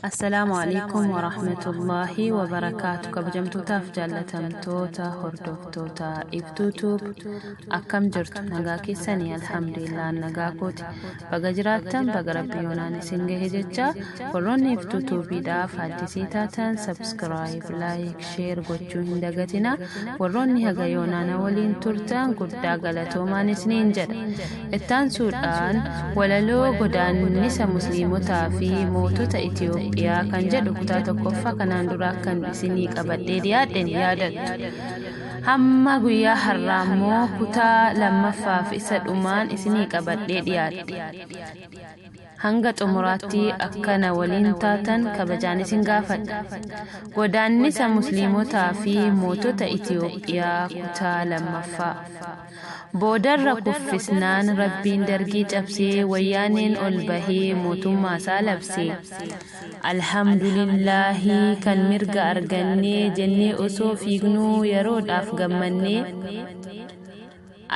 Assalaamu alaikum warahmatullaahi wabarakaatu. Kabajamtootaaf jaallatamtoota hordoftoota Iftuu Tube, akkam jirtu? Nagaa keessanii? Alhamdulillah, nagaa kooti. Baga jiraattan, baga Rabbi yoonaan isin gahe jecha, warroonni Iftuu Tubeiidhaaf addisii taatan subscribe, like, share gochuu hin dagatina. Warroonni haga yoonaana waliin turtan guddaa galatoomaan isiniin jedha. Ittaansuudhaan walaloo godaannisa musliimotaa fi mootota Itiyoophiyaa kan jedhu kutaa tokkoffaa kanaan duraa kan isinii qabadhee dhiyaadhe ni yaadattu. Hamma guyyaa har'aa immoo kutaa lammaffaaf isa dhumaan isinii qabadhee dhiyaadhe. Hanga xumuraatti akkana waliin taatan kabajaan isin gaafadha. Godaannisa musliimotaa fi mootota Itiyoophiyaa kutaa lammaffaa. Boodarra kuffisnaan Rabbiin Dargii cabsee, Wayyaaneen ol bahee mootummaa isaa labsee. Alhamdulillaahi, kan mirga argannee jennee osoo fiignuu yeroodhaaf gammannee,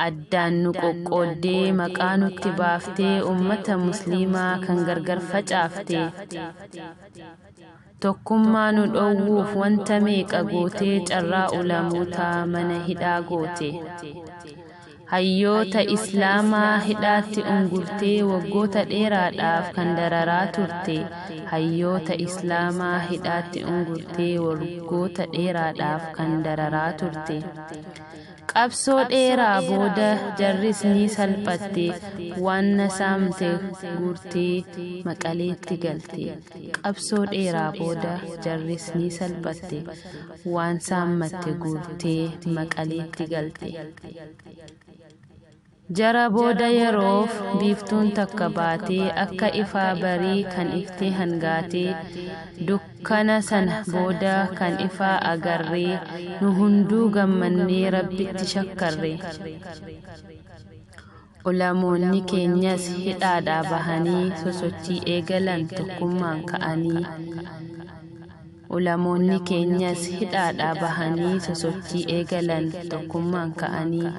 addaan nu qoqqooddee maqaa nutti baaftee ummata musliimaa kan gargar facaafte. Tokkummaa nu dhoowwuuf wanta meeqa gootee, carraa ulamootaa mana hidhaa goote. Hayyoota Islaamaa hidhaatti ungurtee waggoota dheeraadhaaf kan dararaa turte. Hayyoota Islaamaa hidhaatti ungurtee waggoota dheeraadhaaf kan dararaa turte. Qabsoo dheeraa booda jarris ni salphatte, waan na saamte guurtee Maqaleetti galte. Qabsoo dheeraa booda jarris ni salphatte, waan saammatte guurtee Maqaleetti galte. Jara booda yeroof biiftuun takka baatee, akka ifaa barii kan iftee hangaatee, dukkana sana booda kan ifaa agarree, nu hunduu gammannee Rabbitti shakkarre. Ulamoonni keenyas hidhaadhaa bahanii sosochii eegalan tokkummaan ka'anii. Ulamoonni keenyas hidhaadhaa bahanii sosochii eegalan tokkummaan ka'anii.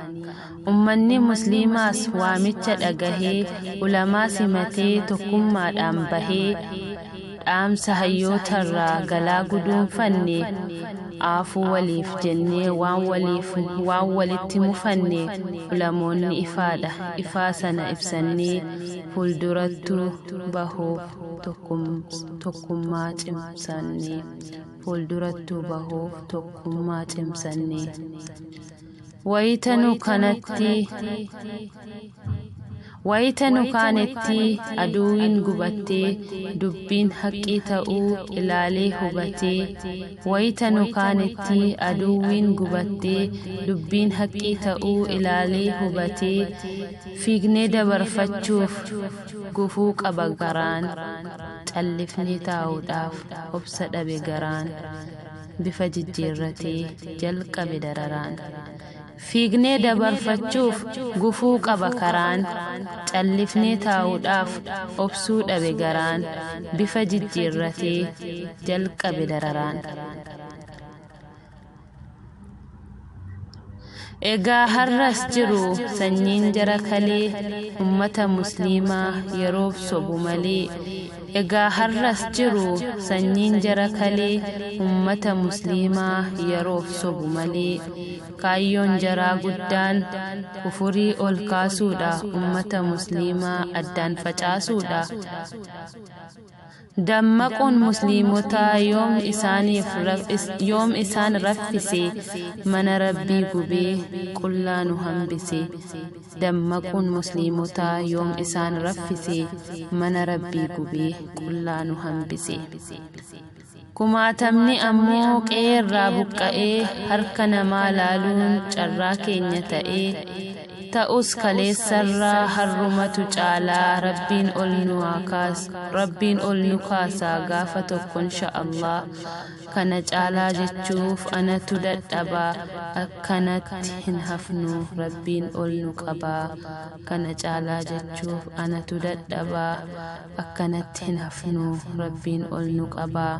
Ummanni musliimaas waamicha dhagahee ulamaa simatee tokkummaadhaan bahee, dhaamsa hayyootarraa galaa guduunfanne, aafuu waliif jennee waan waliif waan walitti mufanne, ulamoonni ifaadha, ifaa sana ibsannee fuuldurattuu bahuuf tokkummaa cimsanne. Fuuldurattuu bahuuf tokkummaa cimsanne. Wayita nu kaanetti aduwwiin gubattee, dubbiin haqqii ta'uu ilaalee hubatee. Wayita nu kaanetti aduwwiin gubattee, dubbiin haqqii ta'uu ilaalee hubatee, fiignee dabarfachuuf gufuu qaba garaan, callifnee taa'uudhaaf obsa dhabe garaan, bifa jijjiirratee jalqabe dararaan. Fiignee dabarfachuuf gufuu qaba karaan, callifnee taa'uudhaaf obsuu dhabe garaan, bifa jijjiirratee jalqabe dararaan. Egaa har'as jiru sanyiin jara kalee, ummata musliimaa yeroof sobu malee. Egaa har'as jiru sanyiin jara kalee, ummata musliimaa yeroof sobu malee. Kaayyoon jaraa guddaan kufurii ol kaasuudha, ummata musliimaa addaan facaasuudha. Dammaquun musliimotaa yoom isaan raffise, mana Rabbii gubee qullaa nu hambise. Dammaquun musliimotaa yoom isaan raffise, mana Rabbii gubee qullaa nu hambise. Kumaatamni ammoo qe'eerraa buqqa'ee, harka namaa laaluun carraa keenya ta'ee, ta'us kaleessarraa har'umatu caalaa, Rabbiin ol nu kaasaa gaafa tokko insha'Allah. Kana caalaa jechuuf anatu dadhabaa, akkanatti hin hafnu, Rabbiin ol nu qabaa. Kana caalaa jechuuf anatu dadhabaa, akkanatti hin hafnu, Rabbiin ol nu qabaa.